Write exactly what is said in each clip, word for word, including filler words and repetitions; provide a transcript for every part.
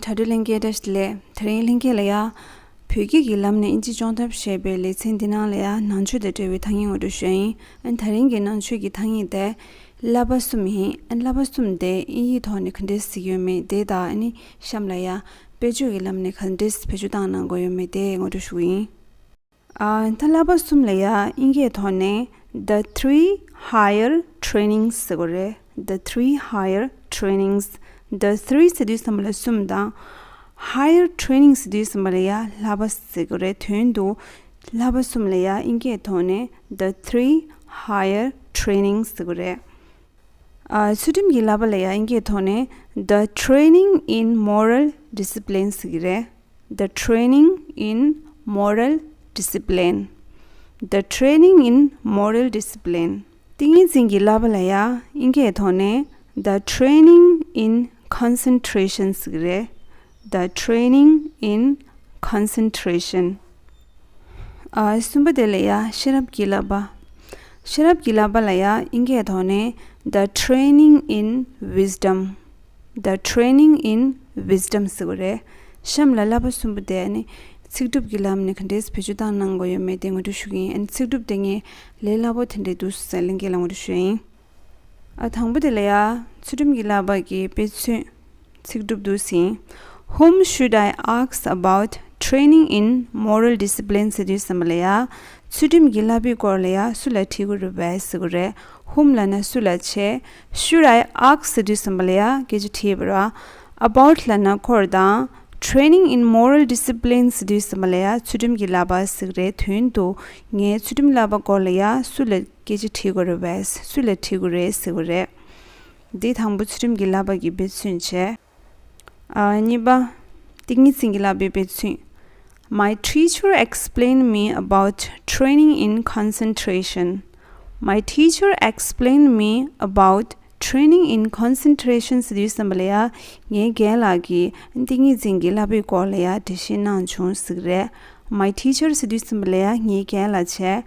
དྲ་གྲོགས་ལྷན་རྒྱས་བཀྲ་ཤིས་བདེ་ལེགས། དེ་རིང་ལྷན་རྒྱས་ལ་ཡ། བོད་སྐད་ཀྱི་ལམ་ནས་ཨིན་ཇི་སྦྱོང་ཐབས་ཞེས་པའི་ལེ་ཚན་འདི་ནང་ལ་ཡ་ནང་ཆོས་དང་འབྲེལ་བའི་ཐ་སྙད་ངོ་སྤྲོད་ཞུ་ཡ་ཡིན། ཨ་ནི་དེ་རིང་གི་ནང་ཆོས་ཀྱི་ཐ་སྙད་དེ་བསླབ་པ་གསུམ་ཡིན། ཨ་ནི་བསླབ་པ་གསུམ་དེ་དབྱིན་ཡིག་ཐོག་ནས་ག་འདྲས་ཟེར་གྱི་ཡོད་མེད་དེ་དང་། ཨ་ནི་གཤམ་ལ་ཡ་དཔེ་བརྗོད་ཀྱི་ལམ་ནས་ག་འདྲས་བེད་སྤྱོད་བཏང་གནང་དགོས་ཡོད་མེད་དེ་ངོ་སྤྲོད་ཞུ་གི་ཡིན། ཨ། ད་བསླབ་པ་གསུམ་ལ་ཡ་དབྱིན་སྐད་ཐོག་ནས་The Three Higher Trainings ཟེར་གྱི་རེད། The Three Higher Trainings. The three ཟེར་དུས་ཙམ་པ་ལ་གསུམ་དང་། Higher Training ཟེར་དུས་ཙམ་པ་ལ་ཡ་བསླབ་པ་ཟེར་གྱི་རེད། དོན་དུ་བསླབ་པ་གསུམ་ལ་ཡ་དབྱིན་སྐད་ཐོག་ནས་The Three Higher Trainings ཟེར་གྱི་རེད། ཨ། ཚུལ་ཁྲིམས་ཀྱི་བསླབ་པ་ལ་ཡ་དབྱིན་སྐད་ཐོག་ནས་The Training in Moral Discipline ཟེར་གྱི་རེད། The Training in Moral Discipline. The Training in Moral Discipline. ཏིང་ངེ་འཛིན་གྱི་བསླབ་པ་ལ་ཡ་དབྱིན་སྐད་ཐོག་ནས་The Training in Concentration ཟེར་གྱི་རེད། The Training in Concentration. ཨ། གསུམ་པ་དེ་ལ་ཡ་ཤེས་རབ་ཀྱི་བསླབ་པ། ཤེས་རབ་ཀྱི་བསླབ་པ་ལ་ཡ་དབྱིན་སྐད་ཐོག་ནས་The Training in Wisdom. The Training in Wisdom ཟེར་གྱི་རེད། གཤམ་ལ་བསླབ་པ་གསུམ་པོ་དེ་ནི་ཚིག་གྲུབ་ཀྱི་ལམ་ནས་ག་འདྲས་བེད་སྤྱོད་བཏང་གནང་དགོས་ཡོད་མེད་དེ་ངོ་སྤྲོད་ཞུ་གི་ཡིན། ཨ་ནི་ཚིག་གྲུབ་དེ་ངས་ལས་སླ་པོ་དེ་འདྲས་འདུག་ཟེར་ལྷན་རྒྱས་ལ་ངོ་སྤྲོད་ཞུ་ཡ་ཡིན། ཨ། དང་པོ་དེ་ལ་ཡ་ཚུལ་ཁྲིམས་ཀྱི་བསླབ་པ་གི་དཔེ་མཚོན་ཚིག་གྲུབ་འདུག་ཟིན། Whom should I ask about training in moral discipline ཟེར་དུས་ཙམ་པ་ལ་ཡ་ཚུལ་ཁྲིམས་ཀྱི་བསླབ་པའི་སྐོར་ལ་ཡ་སུ་ལ་དྲིས་དགོས་རེད་པས་ཟེར་གྱི་རེད། Whom ལབ་ན་སུ་ལ་བྱས། Should I ask ཟེར་དུས་ཙམ་པ་ལ་ཡ་སྐད་ཆ་དྲིས་པ་རེད། About ལབ་ན་འཁོར་དང་། Training in moral discipline ཟེར་དུས་ཙམ་པ་ལ་ཡ་ཚུལ་ཁྲིམས་ཀྱི་བསླབ་པ་ཟེར་གྱི་རེད། དོན་དུ་ངས་ཚུལ་ཁྲིམས་བསླབ་པ་སྐོར་ལ་ཡ་སུ་ལ་སྐད་ཆ་དྲིས་དགོས་རེད་པས། སུ་ལ་དྲིས་དགོས་རེད་ཟེར་གྱི་རེད། འདི་དང་པོ་ཚུལ་ཁྲིམས་ཀྱི་བསླབ་པ་གི་དཔེ་མཚོན་བྱས། ཨ། གཉིས་པ། ཏིང་ངེ་འཛིན་གྱི་བསླབ་པའི་དཔེ་མཚོན། My teacher explained me about training in concentration. My teacher explained me about training in concentration ཟེར་དུས་ཙམ་པ་ལ་ཡ་ངའི་རྒན་ལགས་ཀྱིས་ཏིང་ངེ་འཛིན་གྱི་བསླབ་པའི་སྐོར་ལ་ཡ་འགྲེལ་བཤད་གནང་བྱུང་ཟེར་གྱི་རེད། My teacher ཟེར་དུས་ཙམ་པ་ལ་ཡ་ངའི་རྒན་ལགས་བྱས།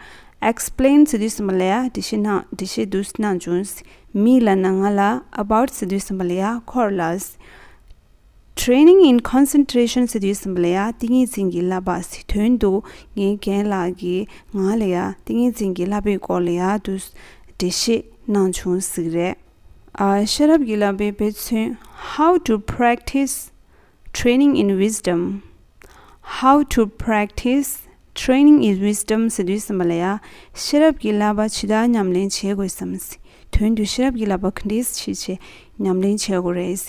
Explain ཟེར་དུས་ཙམ་པ་ལ་ཡ་འགྲེལ་བཤད་གནང་འགྲེལ་བཤད་འདུག་གནང་བྱུང་། Me ལབ་ན་ང་ལ། About ཟེར་དུས་ཙམ་པ་ལ་ཡ་འཁོར་ལ། Training in concentration ཟེར་དུས་ཙམ་པ་ལ་ཡ་ཏིང་ངེ་འཛིན་གྱི་བསླབ་པ་ཟེར། དོན་དུ་ངའི་རྒན་ལགས་ཀྱིས་ང་ལ་ཡ་ཏིང་ངེ་འཛིན་གྱི་བསླབ་པའི་སྐོར་ལ་ཡ་འདུག་འགྲེལ་བཤད་གནང་བྱུང་ཟེར་གྱི་རེད། ཨ། ཤེས་རབ་ཀྱི་བསླབ་པའི་དཔེ་མཚོན། How to practice training in wisdom. How to practice training in wisdom ཟེར་དུས་ཙམ་པ་ལ་ཡ་ཤེས་རབ་ཀྱི་བསླབ་པ་ཇི་ལྟར་ཉམས་ལེན་བྱེད་དགོས་སམ། དོན་དུ་ཤེས་རབ་ཀྱི་བསླབ་པ་ག་འདྲས་བྱེད་ཆེད་ཉམས་ལེན་བྱེད་དགོས་རེད།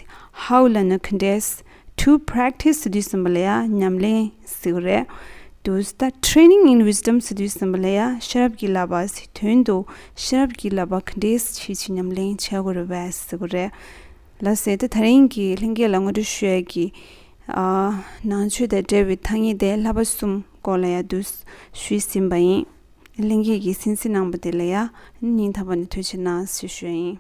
How ལབ་ན་ག་འདྲས། To practice ཟེར་དུས་ཙམ་པ་ལ་ཡ་ཉམས་ལེན་ཟེར་གྱི་རེད། དུས་ད་training in wisdom ཟེར་དུས་ཙམ་པ་ལ་ཡ་ཤེས་རབ་ཀྱི་བསླབ་པ་ཟེར། དོན་དུ་ཤེས་རབ་ཀྱི་བསླབ་པ་ག་འདྲས་བྱེད་ཆེད་ཉམས་ལེན་བྱེད་དགོས་རེད་པས་ཟེར་གྱི་རེད། ལགས་སོ། ད་དེ་རིང་གི་ལྷན་རྒྱས་ལ་ངོ་སྤྲོད་ཞུ་ཡས་ཀྱི། ཨ། ནང་ཆོས་དང་འབྲེལ་བའི་ཐ་སྙད་དེ་བསླབ་པ་གསུམ་སྐོར་ལ་ཡ་འདུག་ཞུས་ཟིན་པ་ཡིན། ལྷན་རྒྱས་ཀྱིས་གསན་གཟིགས་གནང་བ་དེ་ལ་ཡ་སྙིང་ཐག་པ་ནས་ཐུགས་རྗེ་གནང་ཞེས་ཞུ་ཡ་ཡིན།